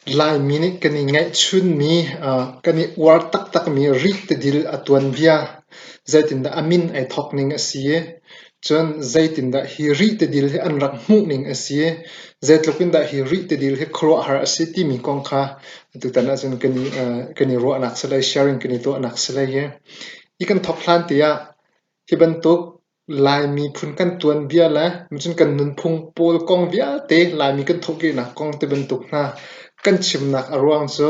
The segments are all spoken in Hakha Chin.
Laimi nih kan i ngaihchunmi, kan i uar taktakmi Rih tidil a tuanbia zeitindah a min ai thawk ning a si i, cun zeitindah hi Rih tidil hi an rak hmuh ning a si i, zeitluk in dah hi Rih tidil hi khuaruahhar a si timi kong kha tutan ahcun kan i, kan i ruahnak si lai, sharing kan i tuahnak si lai i, hi kan thawk hlan tiah hi bantuk Lai miphun kan tuanbia le cun kan nunphung pawl kong vialte Laimi kan thawhkehnak kong tibantuk hna kan chimnak a ruang cu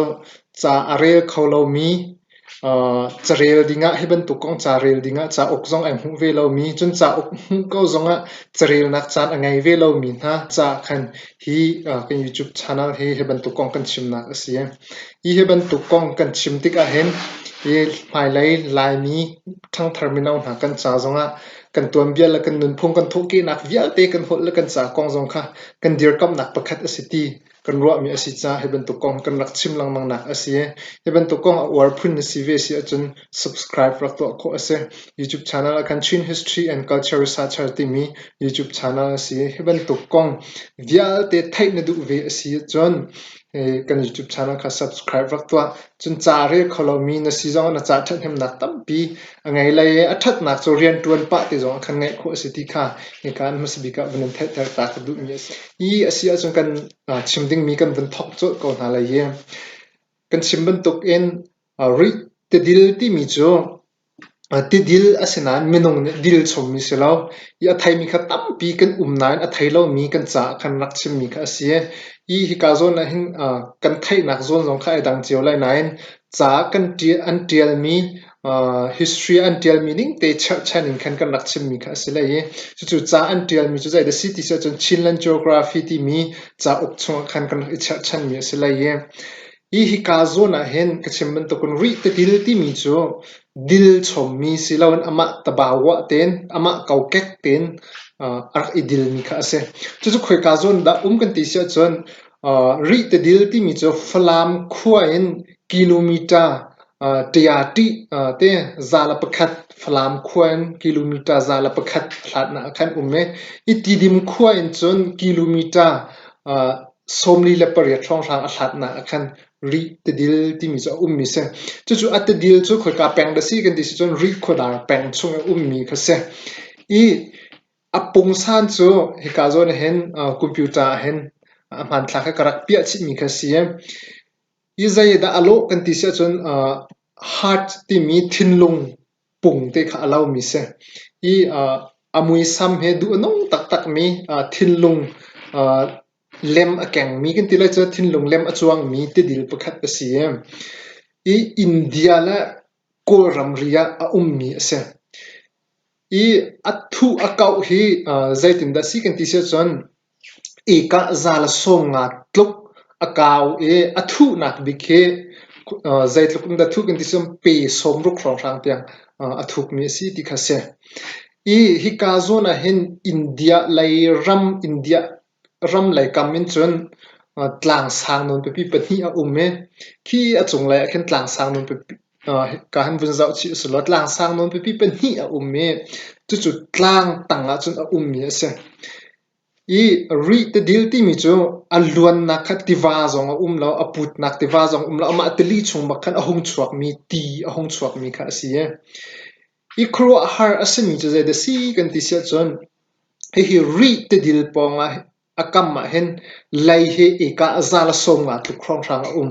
ca a rel kho lomi, carel dingah hi bantuk kong ca rel dingah cauk zong ai hmuh ve lomi, cun cauk hmuh ko zongah carelnak caan a ngei ve lomi hna caah khan hi kan YouTube channel hi hi bantuk kong kan chimnak a si. Hi hi bantuk kong kan chim tikah hin hi hmailei Laimi ṭhangthar mino hna kan ca zongah kan tuanbia le kan nunphung kan thawhkehnak vialte kan holh le kan ca kong zong kha kan dirkamhnak pakhat a si ti kan ruahmi a si caah hi bantuk kong kan rak chim lengmang nak a si. Hi bantuk kong a uar phun na si ve si ahcun subscribe rak tuah khawh a si. YouTube channel ah khan Chin History and Culture Researcher timi YouTube channel a si. Hi bantuk kong vialte theih na duh ve a si ahcun kan YouTube channel kha subscribe rak tuah. Cun ca rel kho lomi na si zongah na ca ṭhathnemnak tampi a ngei lai i a ṭhatnak cu rianṭuan pah te zongah khan ngaih khawh a si ti kha hika an hmasa bik ah vun in theihter ta ka duhmi a si. Hi a si ahcun kan chim dingmi kan vun thawk colh ko hna lai i kan chim bantukin Rih tidil timi cu Tidil a si nain minung nih dil chommi si lo i a theimi kha tampi kan um nain a thei lomi kan caah khan rak chimmi kha a si. Hi hika zawn ah hin kan theihnak zawn zong kha ai dang cio lai nain ca kan an ṭialmi history an ṭialmi ning te cherhchan in khan kan rak chimmi kha a si lai i cucu ca an ṭialmi cu zeidah a si ti si ahcun Chinland Geography timi cauk chungah khan kan rak i cherhchanmi a si lai i Hi hika zawn ah hin ka chim bantukin Rih tidil timi cu dil chommi si loin amah tabauah tein, amah kokek tein a rak i dilmi kha a si. Cucu khoika zawn dah um kan ti si ahcun Rih tidil timi cu Falam khua in kilometer ṭiaṭih te 101 Falam khua in kilometer 101 hlatnak ah khan um i, hi Tidim khua in cun kilometer 48 hrawnghrang a hlatnak ah khan Rih tidil timi cu a ummi si. Cucu a tidil cu khoika peng dah si kan ti si cun Rih khuadar peng chung i ummi kha si. I a pungsan cu hika zawn ah hin computer ah hin a hmanthlak hi ka rak piah chihmi kha si. I zeidah a lawh kan ti si ahcun heart timi thinlung pung te kha a lomi si. I a muisam he duh a nung taktakmi thinlung lem a kengmi kan ti lai cu thinlung lem a cuangmi tidil pakhat a si i India le Kawl ramri ah a ummi a si. I a thuh a kauh hi zeitindah a si kan ti si ahcun ekah 150 tluk a kau i a thuhnak bik hi zeitluk in dah thuh kan ti si ahcun pe 60 hrawnghrang tiang a thukmi a si ti kha a si. I hika zawn ah hin India lei ram India ram lei kam in cun tlang sang nawn pipi pahnih a um i khi a cunglei ah khin tlang sang nawn pipi ka han vun zoh chih usih law tlang sang nawn pipi pahnih a um i cucu tlang tang ah cun a ummi a si. I Rih tidil timi cu a luannak kha tiva zong a um lo, a putnak tiva zong a um lo, amah tili chung bak khan a hung chuakmi ti a hung chuakmi kha a si i I khuaruahhar a simi cu zeidah si kan ti si ahcun hihi Rih tidil pawngah a kam ah hin lei hi ekah 150 tluk hrawnghrang a um.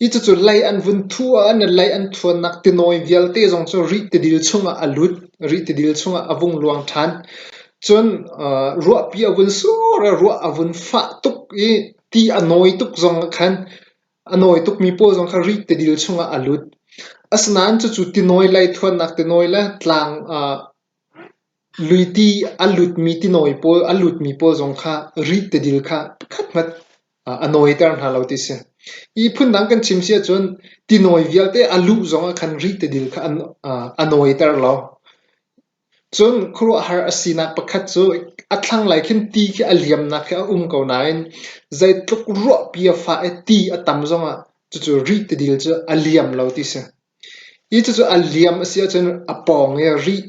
Hi cucu lei an vun thuah ah lei an thuannak tinawi vialte zong cu Rih tidil chungah a lut. Rih tidil chungah a vung luang ṭhan. Cun ruahpi a vun sur i ruah a vun fah tuk i ti a nawi tuk zong ah khan A nawi tukmi pawl zong kha Rih tidil chungah a lut. Asinain cucu tinawi leithuannak tinawi le tlang luiti a lutmi tinawi pawl a lutmi pawl zong kha Rih tidil kha pakhat hmanh a nawiter hna lo ti si. Hi phundang kan chim si ahcun tinawi vialte a luh zongah khan Rih tidil kha a nawiter lo. Cun khuaruahhar a sinak pakhat cu a thlanglei khin ti khi a liamnak khi a um ko nain zeitluk ruahpi a fah i ti a tam zongah cucu Rih tidil cu a liam lo ti si. Hi cucu a liam a si ahcun a pawng i Rih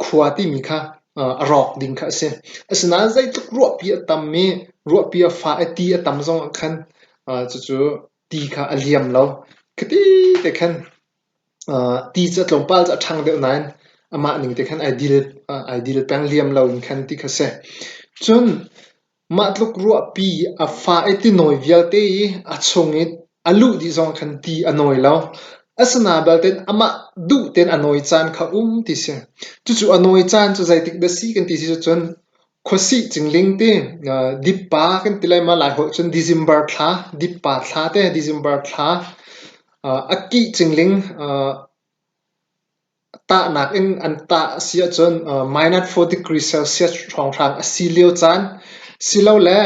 khua timi kha a rawk ding kha a si. Asinain zeitluk ruahpi a tam i ruahpi a fah i ti a tam zongah khan cucu. ti kha a liam lo. Khati te khan ti cu a tlawmpal cu a ṭhang deuh nain amah ning te khan ai dil peng liam loin khan ti kha si. Cun mah tluk ruahpi a fa i tinawi vialte i a chung i a luh dih zong khan ti a nawi lo. Asinain belte amah duh tein a nawi caan kha um ti si. Cucu a nawi caan cu zeitik dah si kan ti si cun khuasih cingling ti dippa kan ti lai ma Laiholh cun December thla, dippa thla te December thla a kih cingling tahnak in an tah a si ahcun minus 4 degree Celsius hrawnghrang a si lio caan silole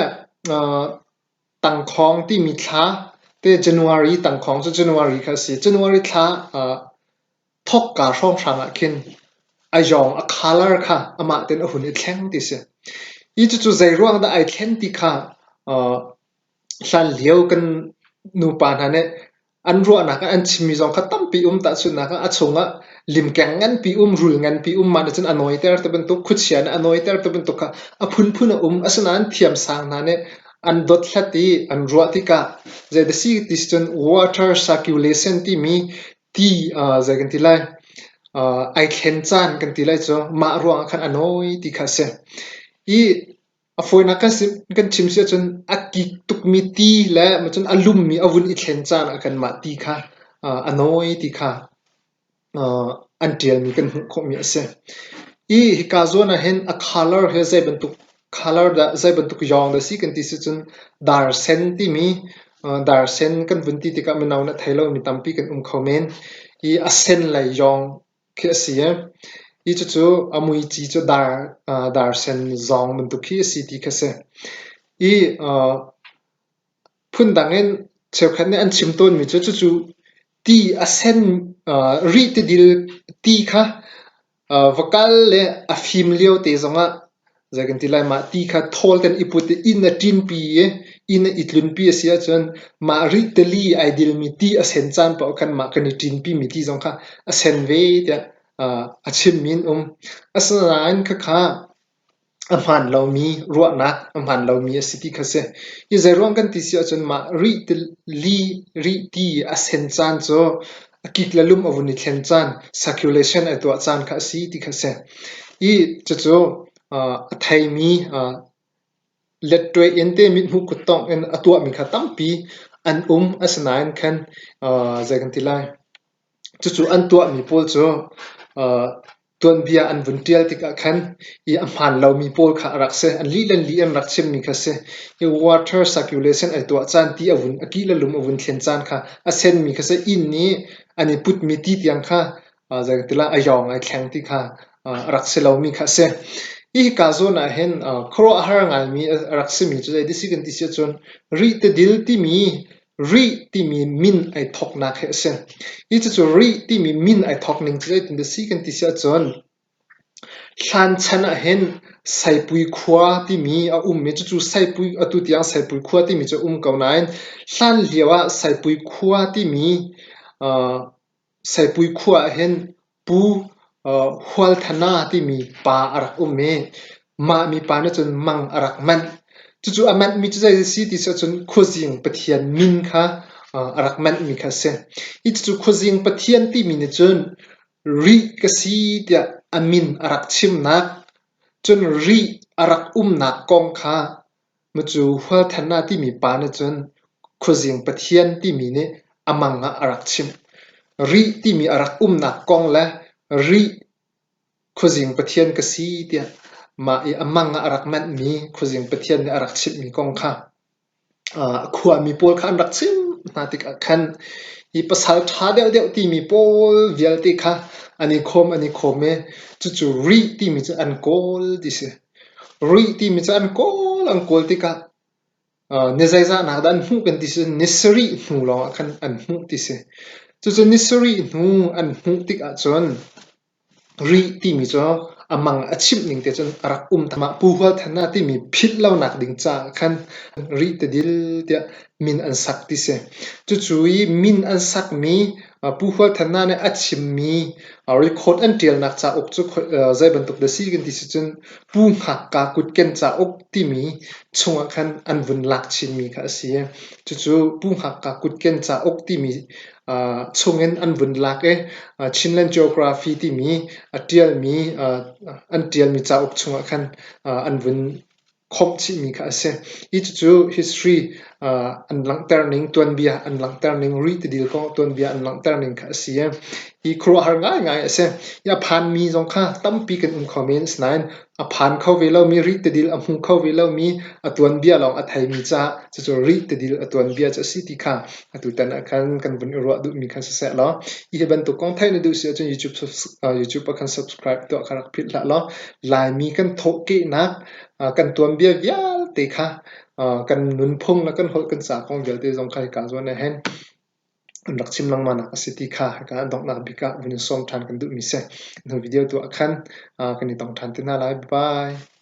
tangkhawng timi thla te January tangkhawng cu January kha a si. January thla thawkka hrawnghrang ah khin a yawng a colour kha amah tein a hun i thleng ti a si. Hi cucu zeiruang dah ai thlen ti kha hlanlio kan nupa hna nih an ruahnak ah an chimmi zong kha tampi um. Tahchunhnak ah a chungah limkeng nganpi um, rul nganpi um, mah nih cun a nawiter ti bantuk, khuachia nih a nawiter ti bantuk kha a phunphun a um. Asinain thiamsang hna nih an dothlat i an ruah tikah zeidah si ti si cun water circulation timi ti zei kan ti lai ai thlen caan kan ti lai cu mah ruangah khan a nawi ti kha a si. I a fawinak kan chim si ahcun a kik tukmi ti le cun a lummi a vun i thlen caan ah khan mah ti kha a nawi ti kha an ṭialmi kan hmuh khawhmi a si. I hika zawn ah hin a colour hi zei bantuk colour dah zei bantuk yawng dah a si kan ti si cun darsen timi darsen kan vun ti tikah mino nih a thei lomi tampi kan um kho men. I a sen lei yawng khi a si i hi cucu a muici cu darsen zawng bantuk khi a si ti khi a si. I phundang in cheukhat nih an chim tawnmi cu cucu ti a sen rih tidil ti kha va kal le a fim lio te zongah zei kan ti lai mah ti kha thawl ten i put i inn a ṭinpi i inn a i tlunpi a si ahcun mah rih tili ai dilmi ti a sen caan paoh khan mah kan i ṭinpimi ti zong kha a sen ve tiah a chimmi an um. Asinain khakha a hmaan lomi ruahnak a hmaan lomi a si ti kha a si. Hi zeiruang kan ti si ahcun mah rih tili rih ti a sen caan cu a kik le lum a vun i thlen caan circulation ai tuah caan kha a si ti kha a si. I cucu a theimi letṭuai in te mithmuh kuttongh in a tuahmi kha tampi an um. Asinain khan zei kan ti lai cucu an tuahmi pawl cu tuanbia an vun ṭial tikah khan i a hmaan lomi pawl kha a rak si. An lih le an lih an rak chimmi kha a si. Hi water circulation ai tuah caan ti a vun a kih le lum a vun thlen caan kha a senmi kha si. Inn i an i putmi ti tiang kha zeitilah a yawng ai thleng ti kha a rak si lomi kha a si. Hi hika zawn ah hin khuaruahhar ngaimi a rak simi cu zei si kan ti si ahcun Rih tidil timi Rih timi min ai thawknak hi a si. Hi cucu Rih timi min ai thawk ning cu zeitin dah si kan ti si ahcun hlan chan ah hin Saipui khua timi a um i cucu Saipui atu tiang Saipui khua timi cu a um ko nain hlan lio ah Saipui khua timi Saipui khua ah hin Pu Hualthana timi pa a rak um i mah mipa nih cun mang a rak manh. Cucu a manhmi cu zei a si ti ahcun Khuazing Pathian min kha a rak manhmi kha a si. Hi cucu Khuazing Pathian timi nih cun Rih ka si tiah a min a rak chimnak, cun Rih a rak umnak kong kha Macu Hualthana timi pa nih cun Khuazing Pathian timi nih a mang ah a rak chimh. Rih timi a rak umnak kong le Rih Khuazing Pathian ka si tiah mah i a mang ah a rak manhmi Khuazing Pathian nih a rak chimhmi kong kha khuami pawl kha an rak chimh hna tikah khan hi pasal ṭha deuhdeuh timi pawl vialte kha an i khawm an i khawm i cucu Rih timi cu an kawl ti si. Rih timi cu an kawl an kawl tikah ni zeizahnak dah an hmuh kan ti si ni sarih hnu lawngah khan an hmuh ti si. Cucu ni sarih hnu an hmuh tikah cun Rih timi cu a mang a chimh ning te cun a rak um. Mah Pu Hual Than ah timi philh lonak ding caah khan Rih tidil tiah min an sak ti si. Cucu i min an sakmi. Pu Hual Than Na nih a chimmi record an ṭialnak cauk cu zei bantuk dah si kan ti si cun Pu Hngakka Kutken Cauk timi chungah khan an vun lak chinmi kha a si. Cucu Pu Hngakka Kutken Cauk timi chungin an vun lak i Chinland Geography timi a ṭialmi an ṭialmi cauk chungah khan an vun khawmh chihmi kha a si. Hi cucu history an langhter ning, tuanbia an langhter ning, Rih tidil kong tuanbia an langhter ning kha a si i hi khuaruahhar ngaingai a si. Hi a phanmi zong kha tampi kan um kho men, asinain a phan kho ve lomi, Rih tidil a hmu kho ve lomi, a tuanbia lawng a theimi caah cucu Rih tidil a tuanbia cu a si ti kha atutan ah khan kan vun i ruah duhmi kha siseh law hi bantuk kong theih na duh si ahcun YouTube, YouTube ah khan subscribe tuah kha rak philh hlah law Laimi kan thawhkehnak, kan tuanbia vialte kha kan nunphung le kan holh kan ca kong vialte zong kha hika zawn ah hin an rak chim lengmang nak a si ti kha hika donghnak bik ah vun in sawm ṭhan kan duhmi si. Hnu video tu ah khan kan i tong ṭhan te hna lai. Bye bye.